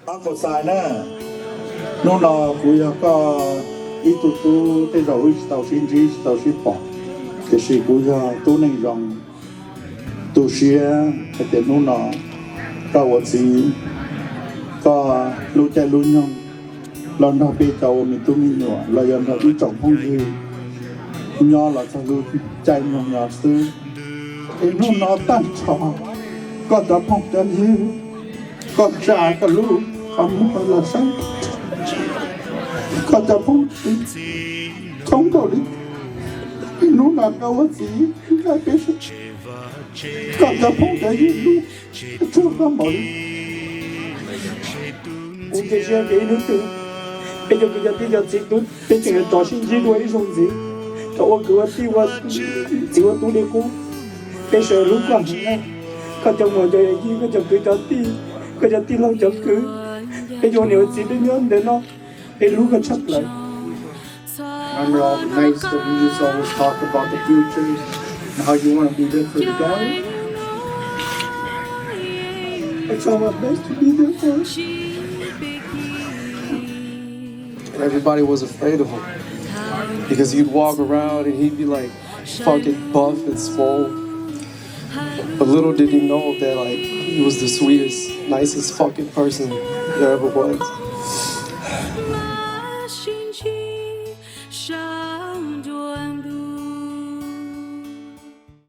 Uncle Xais na, hnub no kuv yog koj ib tug tub, tej zaum wb tsis tau sib ntsib tsis tau sib pom, tiam sis kuv yog tub neej zoo, tu siab hais tias hnub no koj ua txiv, koj lub caij lub nyoog los nrog peb cov ua me tub me nyuam los yog nrog ib tsoom phooj ywg nyob los txog lub caij nyoog no xwb. Es hnub no tag nrho koj cov phooj cov ywg, koj tsa koj lub qhov muag los saib, koj cov phooj ywg, thoob nkaus li, hnub no koj ua txiv nqa peb sawv, koj cov phooj cov ywg lub tsuag koj npaum li. Kuv cia siab tias ib hnub twg peb cov kwv cov tij cov txiv tub peb tseem yuav rov sib ntsib dua ib zaug ntxiv, rov ua kwv ua tij, ua txiv ua tub li qub. Peb sawv hlub koj heev na, koj cov muam cov yawm yij, koj cov kwv cov tij, koj cov tij laug cov kwv, peb cov ua niam ua txiv peb nyob ntawm no, peb hlub koj tshaj plaws. Remember all the nights that we used to always talk about the futures and how you want to be there for your daughter? I try my best to be there for her. Everybody was afraid of him because he'd walk around and he'd be like fucking buff and swole. But little did he know that, like, he was the sweetest, nicest fucking person there ever was.